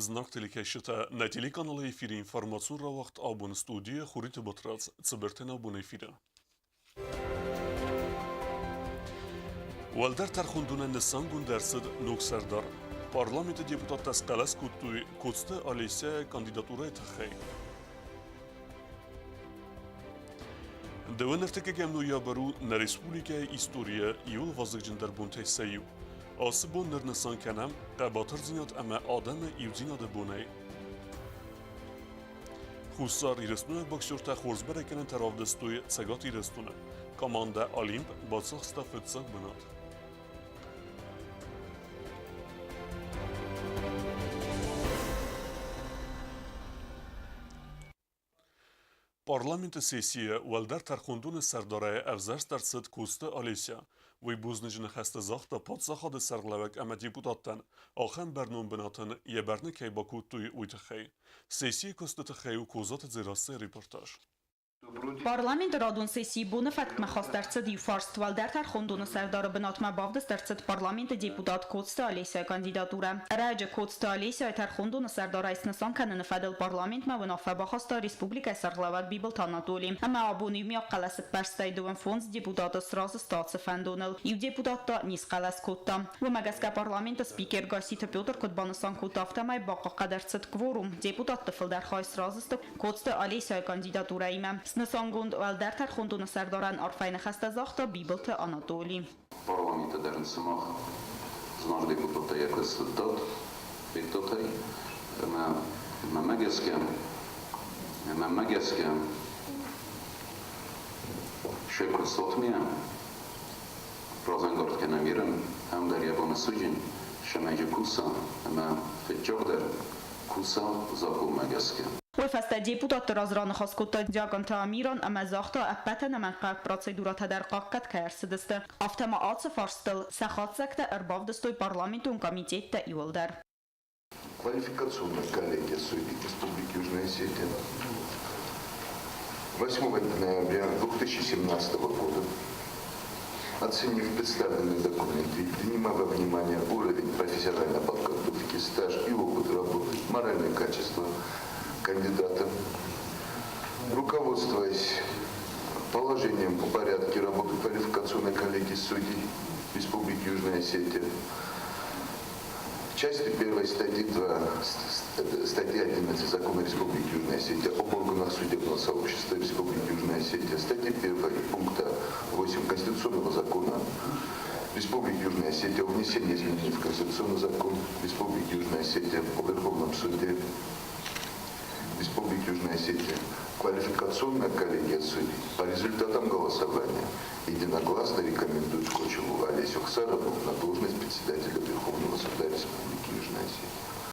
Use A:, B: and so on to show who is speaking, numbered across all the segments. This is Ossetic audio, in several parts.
A: Зынаргъ телекӕсджытӕ, нӕ телеканалы эфиры информацион рауагъд абон студийы Хуриты Батрадз, Цыбырты абон эфиры. Уӕлдӕр тӕрхондонӕн нысангонд ӕрцыд ног сӕрдар. Парламенты депутаттӕ схъӕлӕс кодтой Коцты Олесяйы кандидатурӕйы тыххӕй. Дыууын ӕртыккӕгӕм ноябрь у нӕ республикӕйы историйы иууыл вазыгджындӕр бонтӕй сӕ иу. Ацы бон ныр нысан кӕнӕм хъӕбатырдзинад ӕмӕ адӕмы иудзинады бонӕй. Хуссар Ирыстойнаг боксертӕ хорз бӕрӕггӕнӕнтӕ равдыстой Цӕгат Ирыстоны. Командӕ «Олимп» бацахста фыццаг бынат. Парламенты сессийы уӕлдӕр тӕрхондоны сӕрдарӕй ӕвзӕрст ӕрцыд Коцты Олеся. Уый бузныджы ныхӕстӕ загъта паддзахады сӕргълӕууӕг ӕмӕ депутаттӕн, ахӕм бӕрнон бынатӕн йӕ бӕрны кӕй бакодтой, уый тыххӕй. Сессийы куысты тыххӕй у Козаты Дзерассӕйы репортаж.
B: Парламенты радон сессийы боны фӕткмӕ хаст ӕрцыд иу фарст. Уӕлдӕр тӕрхондоны сӕрдары бынатмӕ бавдыст ӕрцыд парламенты депутат Коцты Олесяйы кандидатурӕ. Ӕрӕджы Коцты Олесяйы тӕрхондоны сӕрдарӕй снысан кӕныны фӕдыл парламентмӕ уынаффӕ бахаста республикӕйы сӕргълӕууӕг Бибылты Анатоли. Ӕмӕ абон иумиаг хъӕлӕсыппӕрстӕй 25 депутаты сразы сты ацы фӕндоныл. Иу депутат та не схъӕлӕс кодта. Уымӕ гӕсгӕ парламенты спикер Гасситы Петр куыд банысан кодта, афтӕмӕй бахъахъхъӕд ӕрцыд кворум. Депутатты фылдӕр хай сразы сты Коцты Олесяйы кандидатурӕимӕ. Снысангонд уӕлдӕр тӕрхондоны сӕрдарӕн арфӕйы ныхӕстӕ загъта Бибылты Анатоли.
C: Парламенты дӕр ын сымах зынаргъ депутаттӕ йӕ куыст федтат, федтат ӕй, ӕмӕ мӕнмӕ гӕсгӕ, мӕнмӕ гӕсгӕ сӕ куыстуатмӕ разӕнгард кӕнӕм ерын, ам дӕр йӕ боны суджын, цӕмӕй куса ӕмӕ фыццагдӕр куса закъонмӕ гӕсгӕ.
B: Уый фӕстӕ депутатты раз раныхас кодта Диакъонты Амиран ӕмӕ загъта, ӕппӕт ӕнӕмӕнгхъӕуӕг процедурӕтӕ дӕр хъахъхъӕд кӕй ӕрцыдысты. Афтӕ ма ацы фарстыл сӕ хатдзӕгтӕ ӕрбавдыстой парламентон комитеттӕ иуылдӕр.
D: Квалификационная коллегия судей Республики Южная Осетия 8 ноября 2017 года, оценив представленные документы и принимая во внимание уровень профессиональной подготовки, стаж и опыт работы, моральные качества кандидата, руководствуясь положением о порядке работы квалификационной коллегии судей Республики Южная Осетия, части 1 статьи 2, статьи 11 Закона Республики Южная Осетия об органах судебного сообщества Республики Южная Осетия, статьи 1 пункта 8 Конституционного закона Республики Южная Осетия о внесении изменений в Конституционный закон Республики Южная Осетия о Верховном суде Республики Южная Осетия, квалификационная коллегия судей по результатам голосования единогласно рекомендует Кочеву Олесю Хсарову на должность председателя Верховного суда Республики Южная Осетия.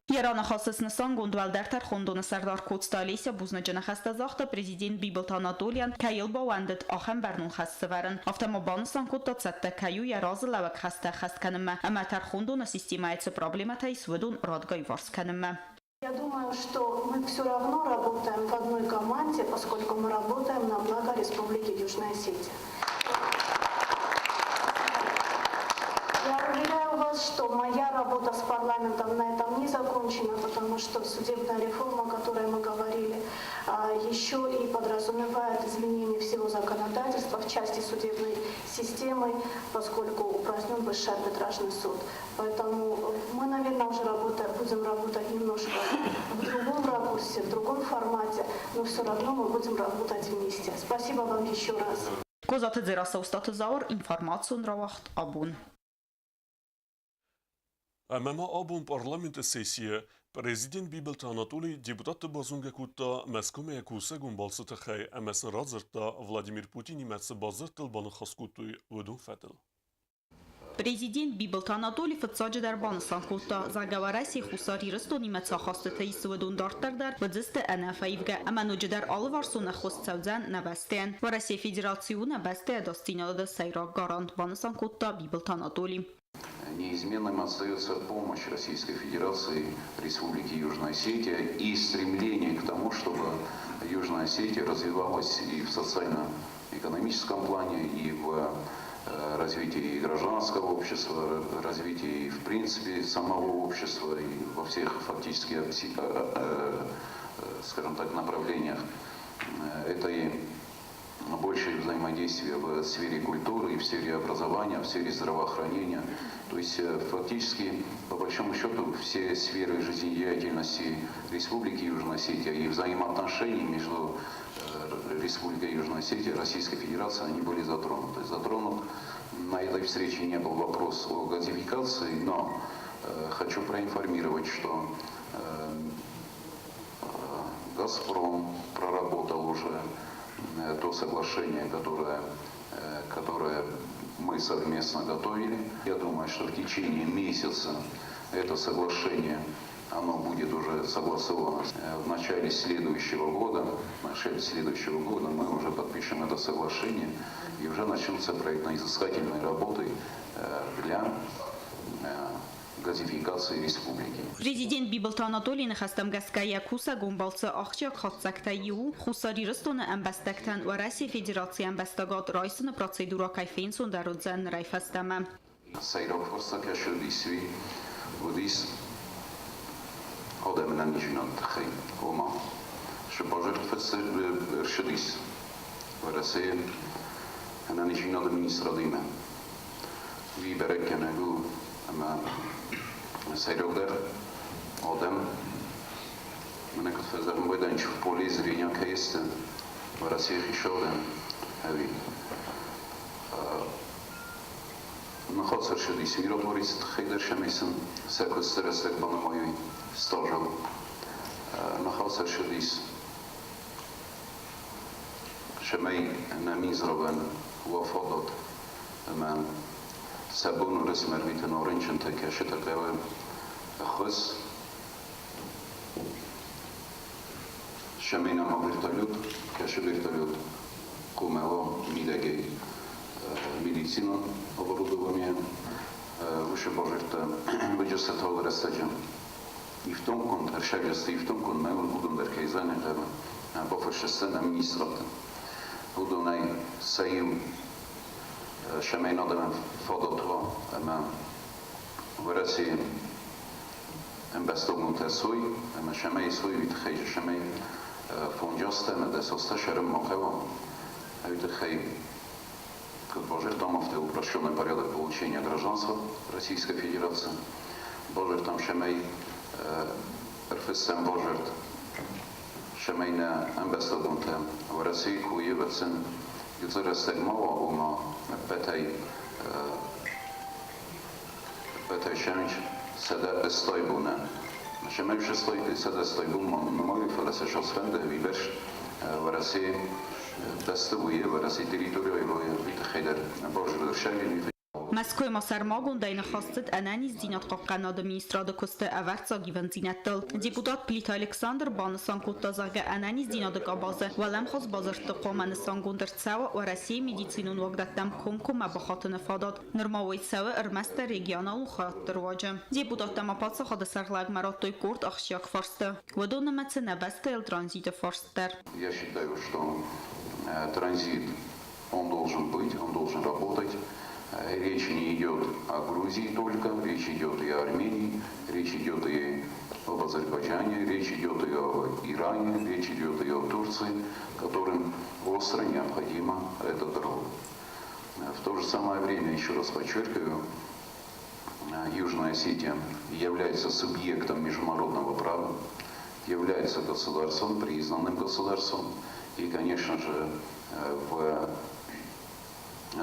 B: Йӕ раныхасы снысангонд уӕлдӕр тӕрхондоны сӕрдар Коцты Олеся бузныджы ныхӕстӕ загъта президент Бибылты Анатолийӕн, кӕй йыл баууӕндыд ахӕм бӕрнон хӕс сӕвӕрын. Афтӕ ма банысан кодта, цӕттӕ кӕй у йӕ разылӕууӕг хӕстӕ ӕххӕст кӕнынмӕ ӕмӕ тӕрхондоны системӕйы цы проблемӕтӕ ис, уыдон радгай иуварс кӕнынмӕ.
E: Я думаю, что мы все равно работаем в одной команде, поскольку мы работаем на благо Республики Южная Осетия. Я уверяю вас, что моя работа с парламентом на этом не закончена, потому что судебная реформа, о которой мы говорили, еще и подразумевает изменение всего законодательства в части судебной системы, поскольку упразднен высший арбитражный суд. Поэтому мы, наверное, уже работаем, будем работать немножко в другом ракурсе, в другом формате, но все равно мы будем работать вместе. Спасибо вам еще раз.
B: Козаты Дзерассӕ, Устаты Зауыр, информацион рауагъд абон.
A: Ӕмӕ ма абон парламенты сессийы президент Бибылты Анатолий депутатты базонгӕ кодта Мӕскуымӕ кусӕгон балцы тыххӕй ӕмӕ сын радзырдта, Владимир Путинимӕ цы бадзырдтыл баныхас кодтой, уыдон фӕдыл.
B: Президент Бибылты Анатоли фыццаджыдӕр банысан кодта, зӕгъгӕ, Уӕрӕсе Хуссар Ирыстонимӕ цы ахастытӕ ис, уыдон дарддӕр дӕр уыдзысты ӕнӕфӕивгӕ ӕмӕ ноджыдӕр алыварсон ӕххуыс цӕудзӕн нӕ бӕстӕйӕн. Уӕрӕсейы Федераци у нӕ бӕстӕйы ӕдасдзинады сӕйраг гарант, банысан кодта Бибылты Анатоли.
C: Неизменным остается помощь Российской Федерации Республике Южная Осетия и стремление к тому, чтобы Южная Осетия развивалась и в социально-экономическом плане, и в Развитие и гражданского общества, развитие и в принципе самого общества и во всех фактически, скажем так, направлениях. Это и большее взаимодействие в сфере культуры, и в сфере образования, в сфере здравоохранения. То есть фактически, по большому счету, все сферы жизнедеятельности Республики Южная Осетия и взаимоотношений между Республикой Южная Осетия и Российской Федерацией, они были затронуты. Затронут на этой встрече не был вопрос о газификации, но хочу проинформировать, что «Газпром» проработал уже то соглашение, которое мы совместно готовили. Я думаю, что в течение месяца это соглашение, оно будет уже согласовано. В начале следующего года мы уже подпишем это соглашение, и уже начнутся проектно-изыскательные работы для газификации республики.
B: Президент Бибылты Анатолийы ныхӕстӕм гӕсгӕ йӕ кусӕгон балцы ахсджиаг хатдзӕгтӕй иу у, Хуссар Ирыстоны ӕмбӕстӕгтӕн Уӕрӕсейы Федерацийы ӕмбӕстагад райсыны процедурӕ кӕй фенцондӕр уыдзӕн нырӕй фӕстӕмӕ.
C: Сӕйраг фарста кӕцы уыдис, уый уыдис адӕмы ӕнӕниздзинады тыххӕй. Ома, цы бадзырд ӕрцыдис Уӕрӕсейы ӕнӕниздзинады министрадимӕ. Уый бӕрӕггӕнӕг у ӕмӕ сӕйрагдӕр адӕм, мӕнӕ куыд фӕзӕгъын байдайынц, в поле зрения кӕй сты Уӕрӕсейы хицауадӕн, ӕви. Ныхас ӕрцыдис миротворец тыххӕй дӕр, цӕмӕй сын сӕ куысты рӕстӕг банымайой стажыл. Ныхас ӕрцыдис, цӕмӕй нӕ Минздравӕн уа фадат ӕмӕ сӕ бон уырысмӕ ӕрвитын рынчынты, кӕцыты хъӕуы ӕххуыс. Цӕмӕй нӕм вертолет, кӕцы вертолет хъуамӕ уа мидӕгӕй медицинон оборудование, уыцы базӕрттӕ бюджеты рӕстӕджы ифтонггонд ӕрсӕвӕсты ифтонггонд мӕ уыдон дӕр кӕй занят ӕмӕ бафӕрсӕсты нӕ министрадты. Уыдонӕй сӕ иу, цӕмӕй адӕмӕн фадат уа ӕмӕ Уӕрӕсейы ӕмбӕстагонтӕ суой ӕмӕ цӕмӕй суой, уый тыххӕй цӕмӕй 5 азтӕ ӕмӕ 10 азтӕ цӕрын ма хъӕуа, уый тыххӕй, куыд базыдтам, афтӕ упрощенный порядок получения гражданства Российской Федерации. Базыдтам, цӕмӕй ӕрфыссӕм бадзырд, цӕмӕй нӕ ӕмбӕстагонтӕ Уӕрӕсейы куы ивӕцын гыццыл рӕстӕг ма уа, ома ӕппӕтӕй 180 боны. Цӕмӕй 180 бон ма нымайой, фӕлӕ сӕ сфӕнды ӕви Уӕрӕсе бӕсты уый Уӕрӕсейы территорийыл уый тыххӕй дӕр бадзырд ӕрсӕвин.
B: Мӕскуыйы ма сӕрмагондӕй ныхас цыд ӕнӕниздзинад хъахъхъӕнады министрады куысты ӕвӕрццаг ивындзинӕдтыл. Депутат Плиты Александр банысан кодта, зӕгъгӕ, ӕнӕниздзинады къабазы уӕлӕмхас бадзырдты хъуамӕ нысангонд ӕрцӕуа Уӕрӕсейы медицинон уагдӕттӕм комкоммӕ бахатыны фадат. Нырма уый цӕуы ӕрмӕстдӕр регионалон хайадты руаджы. Депутаттӕ ма паддзахады сӕргълӕгмӕ радтой къорд ахсджиаг фарсты. Уыдон нымӕцы нӕ бӕстӕйыл транзиты фарст дӕр.
C: Я считаю, что транзит, он должен быть, он должен работать. Речь не идет о Грузии только, речь идет и о Армении, речь идет и об Азербайджане, речь идет и о Иране, речь идет и о Турции, которым остро необходима эта дорога. В то же самое время, еще раз подчеркиваю, Южная Осетия является субъектом международного права, является государством, признанным государством. И, конечно же, в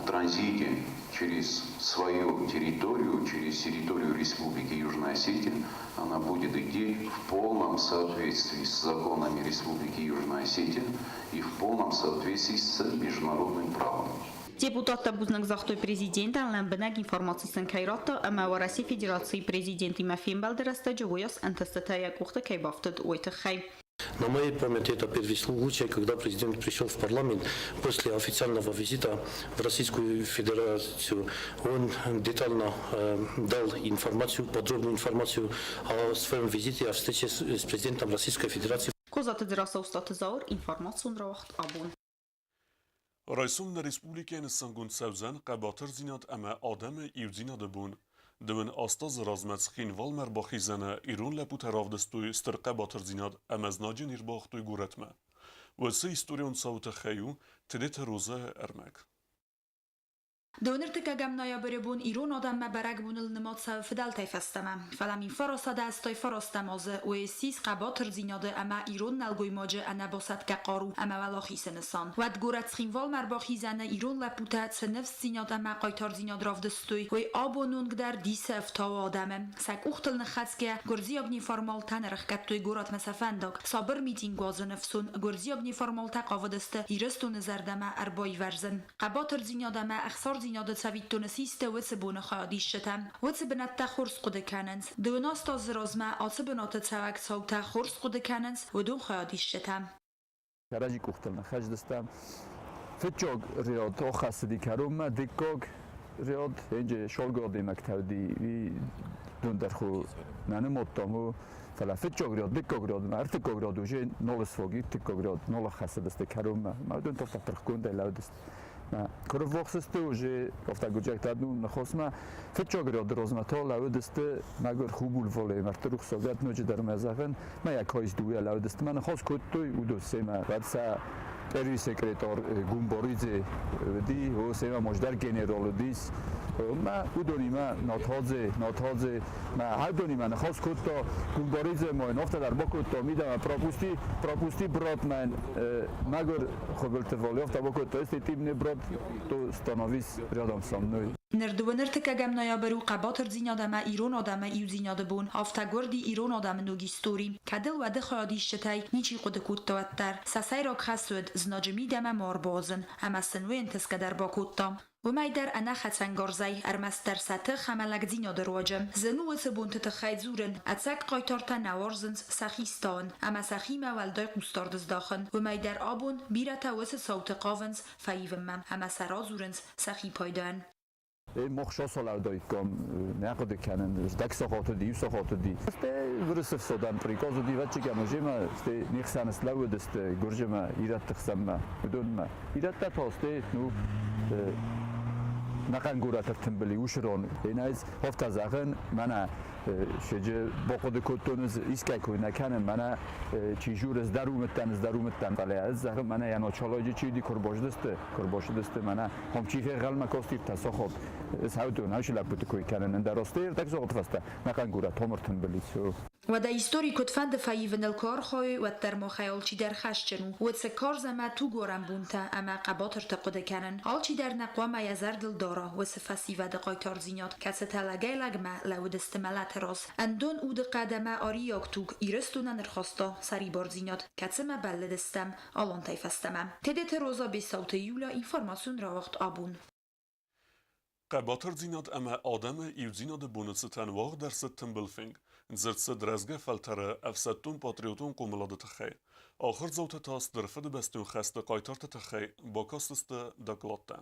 C: транзите через свою территорию, через территорию Республики Южная Осетия, она будет идти в полном соответствии с законами Республики Южная Осетия и в полном соответствии с международным правом.
B: Депутаттӕ бузныг загътой президентӕн, лӕмбынӕг информаци сын кӕй радта ӕмӕ Уӕрӕсейы Федерацийы президентимӕ фембӕлды рӕстӕджы уыйас ӕнтыстытӕ йӕ къухты кӕй бафтыд, уый тыххӕй.
F: На моей памяти это первый случай, когда президент пришел в парламент после официального визита в Российскую Федерацию. Он детально дал информацию, подробную информацию о своем визите, о встрече с президентом Российской Федерации.
B: Козаты Дзерассӕ, Остъаты Зауыр, информацион рауагъд «Абон».
A: Райсом нӕ республикӕйы нысангонд цӕудзӕн хъӕбатырдзинад ӕмӕ адӕмы иудзинады бон. Дыууын аст азы размӕ Цхинвалмӕ ӕрбахизӕны ирон лӕппутӕ равдыстой стыр хъӕбатырдзинад ӕмӕ знаджы не рбауагътой горӕтмӕ. Уыцы историон цауы тыххӕй у Тедеты Розӕйы ӕрмӕг.
B: Доныртыккӕгӕм ноябры бон ирон адӕммӕ бӕрӕгбоныл нымад цӕуы фыдӕлтӕй фӕстӕмӕ. Фӕлӕ 1989 азы УСС хъӕбатырдзинады ӕмӕ ирон нӕлгоймаджы ӕнӕбасӕтгӕ хъару ӕмӕ уӕлахизы нысан. Уӕд горӕт Цхинвалмӕ ӕрбахизӕны ирон лӕппутӕ цы ныфсдзинад ӕмӕ хъайтардзинад равдыстой, уый абоны онг дӕр дисы ӕфтауы адӕмы. Сӕ къухтыл ныххӕцгӕ, гуырдзиаг неформалтӕн ӕрӕхгӕдтой горӕтмӕ сӕ фӕндаг. Сабыр митинг уадзыны фсон гуырдзиаг неформалтӕ хъавыдысты Ирыстоны зӕрдӕмӕ ӕрбаивӕрзын. Хъӕбатырдзинад ӕмӕ ӕхсардзинады цӕвиттоны систы уыцы боны хайадисджытӕ. Уыцы бынӕттӕ хорз хъуыды кӕнынц. Дыууын аст азы размӕ ацы бынаты цӕуӕг цаутӕ хорз хъуыды кӕнынц уыдон хайадисджытӕ.
G: Кӕрӕдзи къухтыл ныххӕцыдыстӕм. Фыццаг ряд оххӕссыди кӕронмӕ, дыккаг ряд энджи шолгодимӕгтӕ уыди, дундӕрху нӕ нымадтам, фӕлӕ фыццаг ряд, дыккаг ряд ӕмӕ ӕртыккаг ряд уже нал сфаг, ӕртыккаг ряд нал ӕххӕссыдысты кӕронмӕ. Ӕмӕ уыдон та пырхгондӕй лӕудысты. Куы рыввахс сты уже автогуджӕгтӕ ныхасмӕ, фыццаг ряды размӕ та лӕууыдысты мӕгуыр хубул воле мӕрдты рухсагӕд ноджыдӕр мӕ зӕгъын, мӕ йӕ кайс дыууӕ лӕууыдысты, мӕ ныхас кодтой уыдон семӕ. Уӕд сӕ первый секретарь Гумборидзе уыди, о, семӕ мождӕр генерал уыдис. Мӕ уыдонимӕ Натадзе, Натадзе, мӕ уыдонимӕ ныхас кодта Гумборидзе, ма йын афтӕ дӕр бакодта мидӕмӕ пропусти, пропусти брат мӕн, мӕгуыр Хуыбылты Вале афтӕ бакодта, если ты мне брат, то становись рядом со мной.
B: Ныр дыууын ӕртыккӕгӕм ноябрь у хъӕбатырдзинад ӕмӕ ирон адӕмы иудзинады бон. Афтӕ гуырди ирон адӕмы ног истори. Кӕд ыл уӕды хайадисджытӕй ничи хъуыды кодта, уӕддӕр. Сӕ сӕйраг хӕс уыд знаджы мидӕмӕ ма ӕрбауадзын, ӕмӕ сын уый ӕнтысгӕ дӕр бакодта. Уымӕй дӕр ӕнӕ хӕцӕнгарзӕй, ӕрмӕстдӕр сӕ тых ӕмӕ лӕгдзинады руаджы. Зын у уыцы бонты тыххӕй дзурын, ӕцӕг хъайтартӕ нӕ уарзынц сӕхи стауын ӕмӕ сӕхимӕ уӕлдай хъусдард здахын. Уымӕй дӕр абон бирӕтӕ уыцы цауты хъавынц фӕивынмӕ ӕмӕ сӕ радзурынц сӕхи пайдайӕн.
G: Мах сосалӕудаиккам, нӕ хъуыды кӕнын, рдӕг сахат уыди, иу сахат уыди. Стӕй Уырысы фсадӕн приказ уыди, ӕвӕццӕгӕн, ужемӕ, стӕй не хсӕн слӕууыдысты гуырджымӕ, ирӕтты хсӕнмӕ, уыдонмӕ. Ирӕттӕ та стӕй, ну, нӕхъӕн горӕт ӕртымбыл и уыцы ран. Ӕнӕ афтӕ зӕгъын, мӕнӕ шеджы бахъуыды кодтон ӕз искӕй кой нӕ кӕнын, мӕнӕ чи жур ӕз дӕр уымыдтӕн, ӕз дӕр уымыдтӕн, фӕлӕ ӕз зӕгъын, мӕнӕ йӕ началайджы чи уыди, куы рбазыдысты, куы рбацыдысты, мӕнӕ хом чи фегъӕлмӕ кастиртӕ сахат, ӕз хӕудон, ӕз лӕппуты кой кӕнын, ӕндӕр азты ӕрдӕг сахаты фӕстӕ нӕхъӕн горӕт хом ӕртымбыл ис.
B: Уӕдӕ истори куыдфӕнды фӕивыныл куы архайой, уӕддӕр махӕй алчидӕр хӕсджын у, уыцы карз ӕмӕ тугуарӕн бонтӕ ӕмӕ хъӕбатырты хъуыды кӕнын. Алчидӕр нӕ хъуамӕ йӕ зӕрдыл дара уыцы фӕсивӕды хъайтардзинад, кӕцытӕ лӕгӕй-лӕгмӕ лӕууыдысты мӕлӕты раз. Ӕндон удыхъӕд ӕмӕ арийаг туг Ирыстонӕн ӕрхаста сӕрибардзинад, кӕцымӕ бӕллыдыстӕм алантӕй фӕстӕмӕ. Тедеты Роза, Бесауты Юля, информацион рауагъд Абон.
A: Хъӕбатырдзинад ӕмӕ адӕмы иудзинады боны цытӕн уагъд ӕрцыд тымбыл фынг. Дзырд цыд рӕзгӕ фӕлтӕры ӕфсӕддон-патриотон хъомылады тыххӕй. Ахуырдзаутӕ та Стыр Фыдыбӕстон хӕсты хъайтарты тыххӕй бакастысты докладтӕ.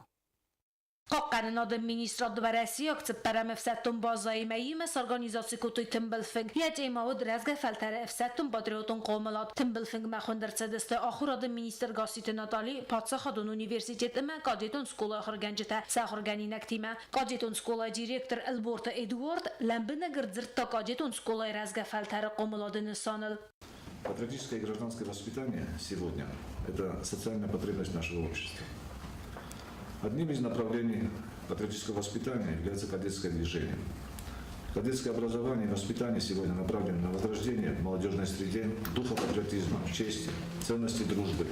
H: Хъахъхъӕнынады министрад Уӕрӕсейаг цыппӕрӕм ӕфсӕддон базӕимӕ иумӕ сорганизаци кодтой тымбыл фынг. Йӕ темӕ уыд рӕзгӕ фӕлтӕры ӕфсӕддон-патриотон хъомылад. Тымбыл фынгмӕ хуынд ӕрцыдысты ахуырады министр Гасситы Натали, паддзахадон университет ӕмӕ кадетон скъолайы ахуыргӕнджытӕ сӕ ахуыргӕнинӕгтимӕ. Кадетон скъолайы директор Ӕлборты Эдуард лӕмбынӕг ӕрдзырдта кадетон скъолайы рӕзгӕ фӕлтӕры хъомылады нысаныл.
I: Патриотическое и гражданское воспитание сегодня – это социальная потребность нашего общества. Одним из направлений патриотического воспитания является кадетское движение. Кадетское образование и воспитание сегодня направлено на возрождение в молодежной среде духа патриотизма, чести, ценности дружбы,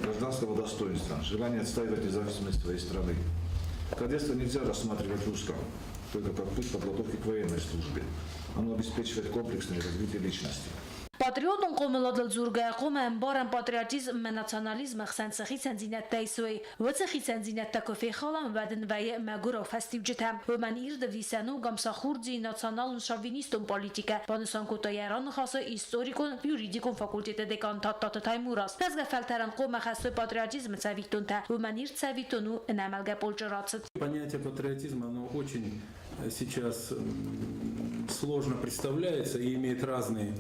I: гражданского достоинства, желания отстаивать независимость своей страны. Кадетство нельзя рассматривать узко, только как путь подготовки к военной службе. Оно обеспечивает комплексное развитие личности.
H: Патриотон хъомыладыл дзургӕйӕ хъуамӕ ӕмбарӕм патриотизм ӕмӕ национализмы хсӕн цы хицӕндзинӕдтӕ ис, уый. Уыцы хицӕндзинӕдтӕ куы фехалӕм, уӕд ын вӕййы мӕгуырау фӕстиуджытӕ. Уымӕн ирд ӕвдисӕн у Гамсахурдийы националон-шовинистон политикӕ, банысан кодта йӕ раныхасы историко-юридикон факультеты декан Тадтаты Таймураз. Рӕзгӕ фӕлтӕрӕн хъуамӕ хӕссой патриотизмы цӕвиттонтӕ. Уымӕн ирд цӕвиттон у ӕнӕмӕлгӕ полчъы рацыд.
J: Понятие патриотизма, оно очень сейчас сложно представляется и имеет разные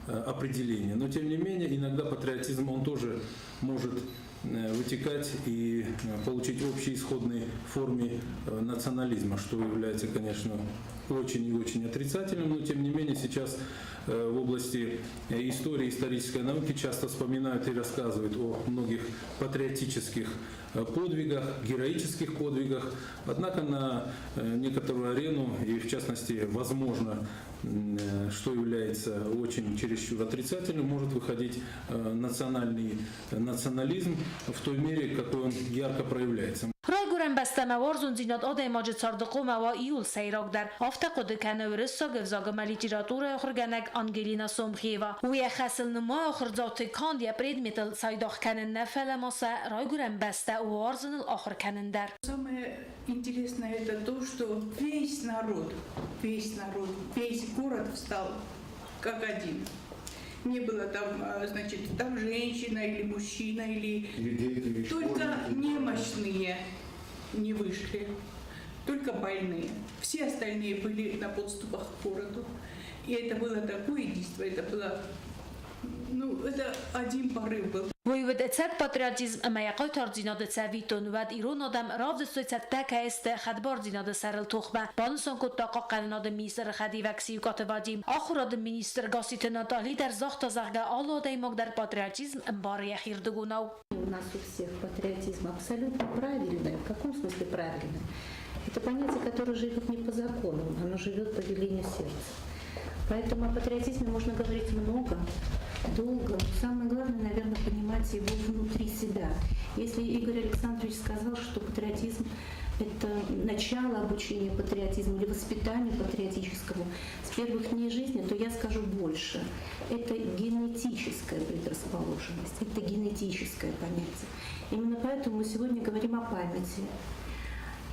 J: определения. Но тем не менее, иногда патриотизм, он тоже может Вытекать и получить общей исходной форме национализма, что является, конечно, очень и очень отрицательным, но тем не менее сейчас в области истории, исторической науки часто вспоминают и рассказывают о многих патриотических подвигах, героических подвигах. Однако на некоторую арену, и в частности, возможно, что является очень чересчур отрицательным, может выходить национальный национализм в той мере, какой он ярко проявляется.
H: Райгуырӕн бӕстӕмӕ уарзондзинад адӕймаджы царды хъуамӕ уа иууыл сӕйрагдӕр. Афтӕ хъуыды кӕны уырыссаг ӕвзаг ӕмӕ литературӕйы ахуыргӕнӕг Ангелина Сомхиева. Уый йӕ хӕсыл нымайы ахуырдзауты канд йӕ предметыл цайдагъ кӕнын нӕ, фӕлӕ ма сӕ райгуырӕн бӕстӕ уарзыныл ахуыр кӕнын дӕр.
K: Самое интересное это то, что весь народ, весь народ, весь город встал как один. Не было там, значит, там женщина или мужчина, или...
D: Или дети, или
K: Только
D: школьники.
K: Немощные не вышли, только больные. Все остальные были на подступах к городу. И это было такое единство, это было, ну, это один порыв был.
H: Уый уыд ӕцӕг патриотизм ӕмӕ йӕ хъайтардзинады цӕвиттон. Уӕд ирон адӕм равдыстой, цӕттӕ кӕй сты хӕдбардзинады сӕрыл тохмӕ, банысан кодта хъахъхъӕнынады министры хӕдивӕг Сиукъаты Вадим. Ахуырады министр Гасситы Натали дӕр загъта, зӕгъгӕ, алы адӕймаг дӕр патриотизм ӕмбары йӕхирдыгонау.
L: У нас у всех патриотизм абсолютно правильный. В каком смысле правильный? Это понятие, которое живет не по закону, оно живет по велению сердца. Поэтому о патриотизме можно говорить много, долго. Но самое главное, наверное, понимать его внутри себя. Если Игорь Александрович сказал, что патриотизм – это начало обучения патриотизму или воспитанию патриотическому с первых дней жизни, то я скажу больше. Это генетическая предрасположенность, это генетическое понятие. Именно поэтому мы сегодня говорим о памяти.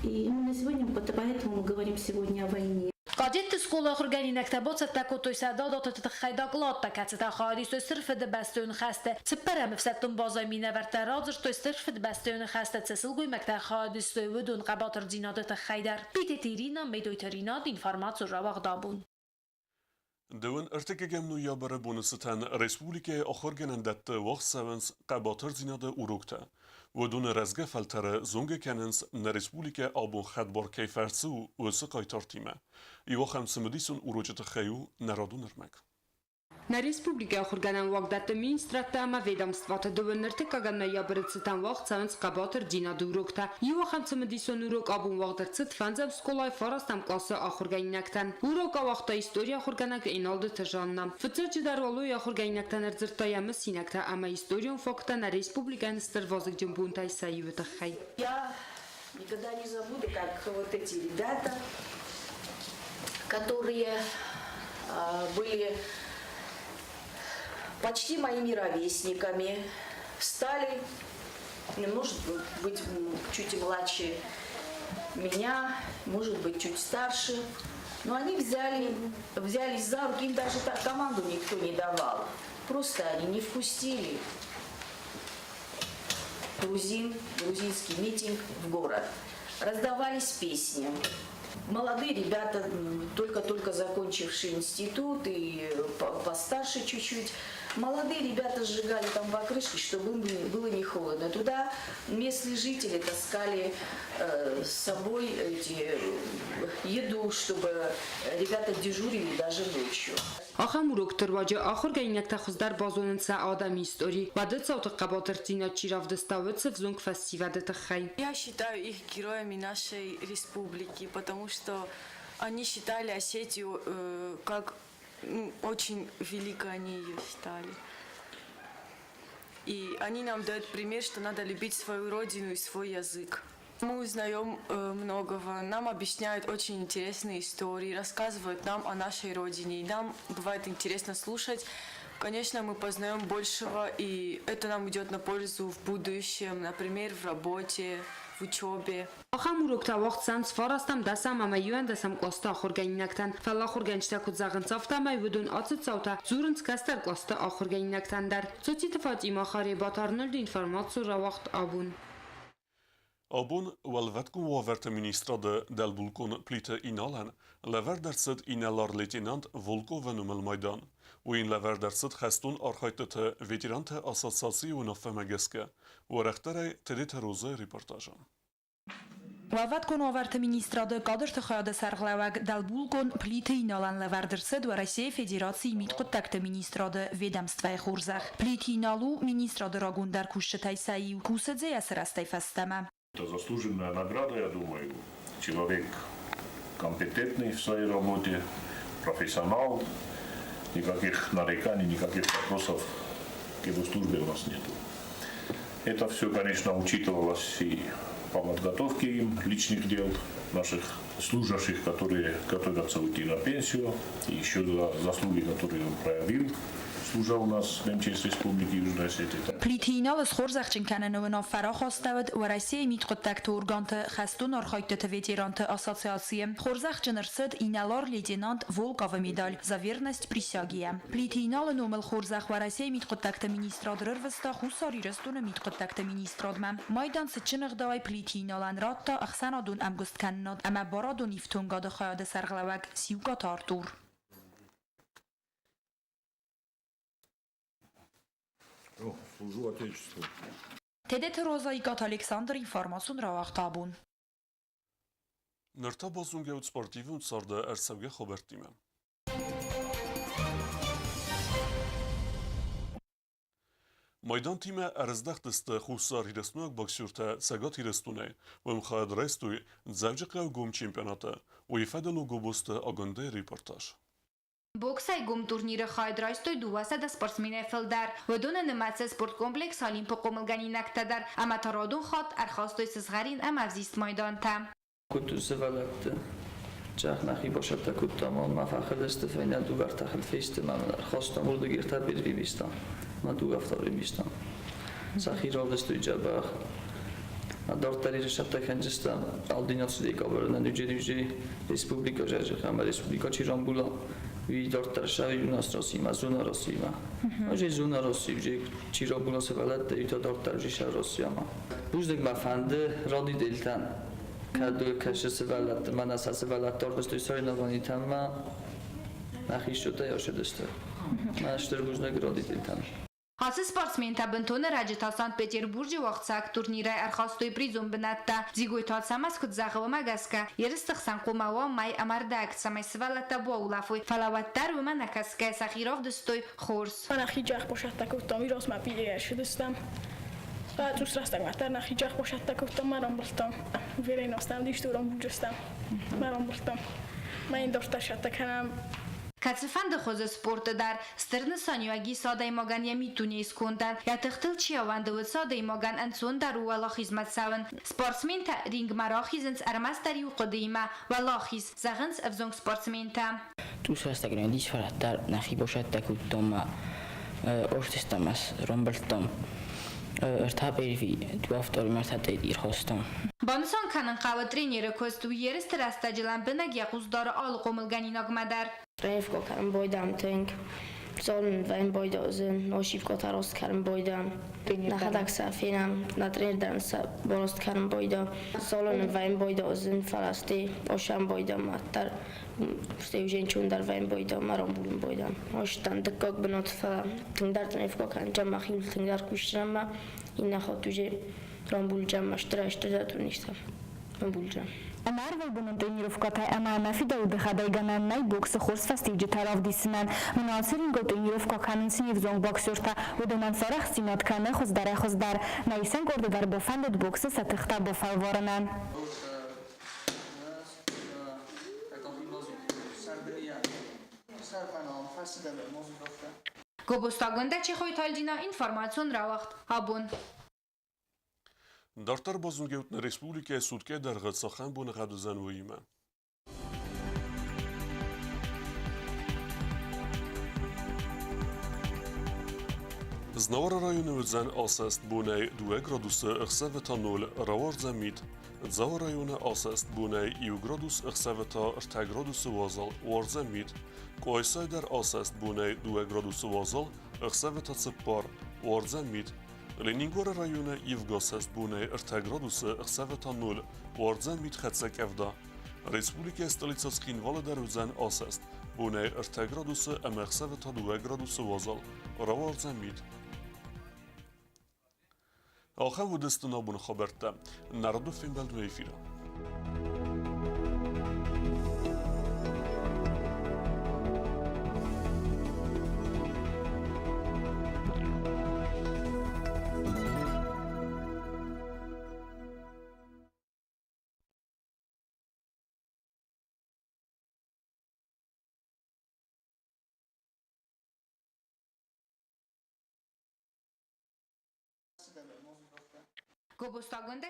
L: И именно сегодня, поэтому мы говорим сегодня о войне.
H: Кадетты скъолайы ахуыргӕнинӕгтӕ бацӕттӕ кодтой сӕ дадаты тыххӕй докладтӕ, кӕцытӕ хайад истой Стыр Фыдыбӕстӕйон хӕсты. Цыппӕрӕм ӕфсӕддон базӕйы минӕвӕрттӕ радзырдтой Стыр Фыдыбӕстӕйон хӕсты цы сылгоймӕгтӕ хайад истой, уыдон хъӕбатырдзинады тыххӕй дӕр. Битеты Ирина, Медойты Ринат, информацион рауагъд Абон.
A: Дыууын ӕртыккӕгӕм ноябры боны цытӕн республикӕйы ахуыргӕнӕндӕтты уагъд цӕуынц хъӕбатырдзинады уроктӕ. Уыдоны рӕзгӕ фӕлтӕры зонгӕ кӕнынц, нӕ республикӕ абон хӕдбар кӕй фӕрцы у, уыцы хъайтартимӕ. Иу ахӕм цымыдисон урочы тыххӕй у нӕ радон ӕрмӕг.
M: Нӕ республикӕйы ахуыргӕнӕн уагдӕтты министрадтӕ ӕмӕ ведомствоты дыууын ӕртыккӕгӕм ноябры цытӕн уагъд цӕуынц хъӕбатырдзинады уроктӕ. Иу ахӕм цымыдисон урок абон уагъд ӕрцыд фӕндзӕм скъолайы фарӕстӕм къласы ахуыргӕнинӕгтӕн. Урок ауагъта историйы ахуыргӕнӕг Еналдыты Жанна. Фыццаджыдӕр уал уый ахуыргӕнинӕгтӕн ӕрдзырдта йӕ мысинӕгтӕ ӕмӕ историон факттӕ нӕ республикӕйӕн стыр вазыгджын бонтӕй сӕ иуы тыххӕй.
N: Я никогда не забуду, как вот эти ребята, которые были почти моими ровесниками, встали, может быть, чуть младше меня, может быть, чуть старше, но они взялись за руки, им даже так команду никто не давал. Просто они не впустили грузин, грузинский митинг в город. Раздавались песни. Молодые ребята, только-только закончившие институт и постарше чуть-чуть, молодые ребята сжигали там покрышки, чтобы им было не холодно. Туда местные жители таскали с собой еду, чтобы ребята дежурили даже ночью.
M: Ахӕм урокты руаджы ахуыргӕнинӕгтӕ хуыздӕр базонынц сӕ адӕмы истори, уӕды цауты хъӕбатырдзинад чи равдыста, уыцы ӕвзонг фӕсивӕды тыххӕй.
O: Я считаю их героями нашей республики, потому что они считали Осетию как, ну, очень великой они ее считали. И они нам дают пример, что надо любить свою родину и свой язык. Мы узнаем многого, нам объясняют очень интересные истории, рассказывают нам о нашей родине. И нам бывает интересно слушать. Конечно, мы познаем большего, и это нам идет на пользу в будущем, например, в работе, в учебе.
M: Ахӕм уроктӕ уагъд цӕуынц фарӕстӕм, дӕсӕм ӕмӕ иуӕндӕсӕм кълӕсты ахуыргӕнинӕгтӕн. Фӕлӕ ахуыргӕнджытӕ куыд зӕгъынц, афтӕмӕй уыдон ацы цаутӕ дзурынц кӕстӕр кълӕсты ахуыргӕнинӕгтӕн дӕр. Цоциты Фатима, Харебаты Арнольды, информацион рауагъд Абон.
A: Абон Уӕлвӕткон уавӕрты министрады дӕлбулкъон Плиты Иналӕн лӕвӕрд ӕрцыд инӕлар-лейтенант Волковы номыл майдан. Уый йын лӕвӕрд ӕрцыд хӕстон архайдтыты ветеранты ассоциацийы уынаффӕмӕ гӕсгӕ. Уӕрӕхдӕрӕй Тедеты Розайы репортажы.
P: Уӕлвӕткон уавӕрты министрады кадрты хайады сӕргълӕууӕг дӕлбулкъон Плиты Иналӕн лӕвӕрд ӕрцыд Уӕрӕсейы Федерацийы мидхъуыддӕгты министрады ведомствӕйы хорзӕх. Плиты Инал у министрады рагондӕр кусджытӕй сӕ иу, кусы дзы йӕ сырӕзтӕй фӕстӕмӕ.
Q: Это заслуженная награда, я думаю. Человек компетентный в своей работе, профессионал, никаких нареканий, никаких вопросов к его службе у нас нету. Это все, конечно, учитывалось и по подготовке им личных дел наших служащих, которые готовятся уйти на пенсию, и еще за заслуги, которые он проявил, служа у нас в МЧС Республики Южная Осетия.
P: Плиты Иналы схорзӕхджын кӕныны уынаффӕ рахастӕуыд Уӕрӕсейы мидхъуыддӕгты органты хӕстон архайдтыты ветеранты ассоциацийы. Хорзӕхджын ӕрцыд инӕлар-лейтенант Волковы медаль «За верность присяге». Плиты Иналы номыл хорзӕх Уӕрӕсейы мидхъуыддӕгты министрад рырвыста Хуссар Ирыстоны мидхъуыддӕгты министрадмӕ. Майдан цытджын ӕгъдауӕй Плиты Иналӕн радта ӕхсӕнадон ӕмгуысткӕнынад ӕмӕ барадон ифтонгады хайады сӕргълӕууӕг Сиукъаты Артур.
R: Служу Отечеству.
P: Тедеты Роза Икъаты Александр информацион рауагъта абон.
A: Ныр та базонгӕ ут спортивон царды ӕрцӕугӕ хабӕрттимӕ. Майдантимӕ ӕрыздӕхтысты Хуссар Ирыстойнаг боксертӕ Цӕгат Ирыстонӕй. Уым хайад райстой Дзӕуджыхъӕуы гом чемпионаты. Уый фӕдыл у Гобозты Агуындӕйы репортаж.
S: Боксӕй гом турниры хайад райстой 200 спортсменӕй фылдӕр. Уыдоны нымӕцы спорткомплекс Олимп-ы хъомылгӕнинӕгтӕ дӕр ӕмӕ та радон хатт ӕрхастой сызгъӕрин ӕмӕ ӕвзист майдантӕ.
T: Куыд сывӕллӕтты зӕгъ, нӕхи басӕттӕ кодтам, мӕ фӕхылысты фӕйнӕ дыууӕ-ӕртӕ фесты, мӕ мын ӕрхастам уырдыг ӕртӕ первый мӕ дыууӕ второй места. Сӕхи равдыстой дзӕбӕх. Дарддӕр ерысӕттӕ кӕндзыстӕм 11 декабры нӕ республика Жӕжих ӕмӕ республика чи рамбула, уый дарддӕр сӕ юнас Россиимӕ, зона Россиимӕ. Уже зона России, уже чи рамбула сывӕллӕттӕ, уый та дарддӕр уже сӕ Россиямӕ. Бузныг мӕ фӕнды радиделтӕн, кӕд кӕсы сывӕллӕтты, мӕнӕ сӕ сывӕллӕтты ӕрвыстой соревнованийтӕм нӕхи счетӕй ӕрцыдысты. Мӕ стыр бузныг радиделтӕн.
S: Ацы спортсментӕ бынтон ӕрӕджы та Санкт-Петербурджы уагъдцӕуӕг турнирӕй ӕрхастой призон бынӕттӕ. Дзигойты Ацӕмӕз куыд зӕгъы, уымӕ гӕсгӕ ерысты хсӕн хъуамӕ уа мӕй ӕмӕ ӕрдӕг, цӕмӕй сывӕллӕттӕ баулӕфой, фӕлӕ уӕддӕр уымӕ нӕ кӕсгӕ сӕхи равдыстой хорз.
U: Нӕхи джахбосӕттӕ кодтам, иросмӕ бирӕ ссыдыстӕм. Цъус рӕстӕгмӕ дӕр нӕхи джахбосӕттӕ кодтам, мӕ рамбылдтам. Уверенностӕм дисты рамбулдзыстӕм, мӕ рамбылдтам. Мӕ йын дӕрдтӕ сӕттӕ кӕнӕм.
S: Кӕцыфӕнды хуызы спорты дӕр стыр нысаниуӕг ис адӕймагӕн йӕ миддунейы скондӕн, йӕ тыхтыл чи ӕууӕнды, уыцы адӕймагӕн ӕнцондӕр у уӕлахизмӕ цӕуын. Спортсментӕ рингмӕ рахизынц ӕрмӕстдӕр иу хъуыдыимӕ – уӕлахиз, зӕгъынц ӕвзонг спортсментӕ.
V: Цъус рӕстӕг нӕ дисфӕрӕт дӕр нӕхи босӕттӕ кодтам ма ортыстам рамбылдтам ӕртӕ первый, дыууӕ второй ӕмӕ ӕртӕ третий ӕрхастам.
S: Банысан кӕнын хъӕуы тренеры куыст, уый ерысты рӕстӕджы лӕмбынӕг йӕ хъус дары алы хъомылгӕнинагмӕ дӕр.
W: Тренировка кӕнын байдам тынг. Зонын вӕййын байдазын, ошибкӕтӕ раст кӕнын байдам. Нӕхӕдӕг сӕ фенӕм, нӕ тренер дӕр сӕ бараст кӕнын байда. Зонын вӕййын байдазын, фӕлӕ стӕй ошӕм байдам дӕр, стӕй уже ӕнцондӕр вӕййын байдам, ма рамбулын байдам. Ӕстӕн дыккаг бынат, фӕлӕ тынгдӕр тренировка кӕнджӕн, мӕхиуыл тынгдӕр кусдзынӕн ӕмӕ иннӕ хатт уже рамбулджӕн ӕмӕ стырӕй-стырдӕр турниртӕ рамбулджӕн.
X: Ӕмӕ ӕрвылбонон тренировкӕтӕ ӕмӕ мӕ фидауды хӕдӕйгӕнӕн нӕй боксы хорз фӕстиуджытӕ равдисынӕн. Мын ацы рингыл тренировкӕ кӕнынц не взонг боксертӕ, уыдонӕн сӕ арӕхстдзинад кӕны хуыздӕрӕй-хуыздӕр. Нӕ исӕн къорды дӕр бафӕндыд боксы сӕ тыхтӕ бафӕлварынӕн.
S: Гобозтагондӕ Чехойты Альдина информацион рауагъд «Абон».
A: Дарддӕр базонгӕут нӕ республикӕйы суткӕйы дӕргъы цахӕм боныгъӕд уыдзӕн, уыимӕ. Знауыры районы уыдзӕн асӕст бонӕй 2 градусы, ӕхсӕвы та 0, рауардзӕн мит. Дзауы районы асӕст бонӕй 1 градус, ӕхсӕвы та 3 градусы уазал, уардзӕн мит. Къуайсайы дӕр асӕст бонӕй 2 градусы уазал, ӕхсӕвы та 4, уардзӕн мит. Ленингоры районы ивгӕ асӕст бонӕй 3 градусы, ӕхсӕвы та 0, уардзӕн митхӕццӕ къӕвда. Республикӕйы столицӕ Цхинвалы дӕр уыдзӕн асӕст. Бонӕй 3 градусы ӕмӕ ӕхсӕвы та 2 градусы уазал. Рауардзӕн мит. Ахӕм уыдысты нӕ абоны хабӕрттӕ. Народы фембӕлд уӕ эфиры.
S: Гобозтагондӕ.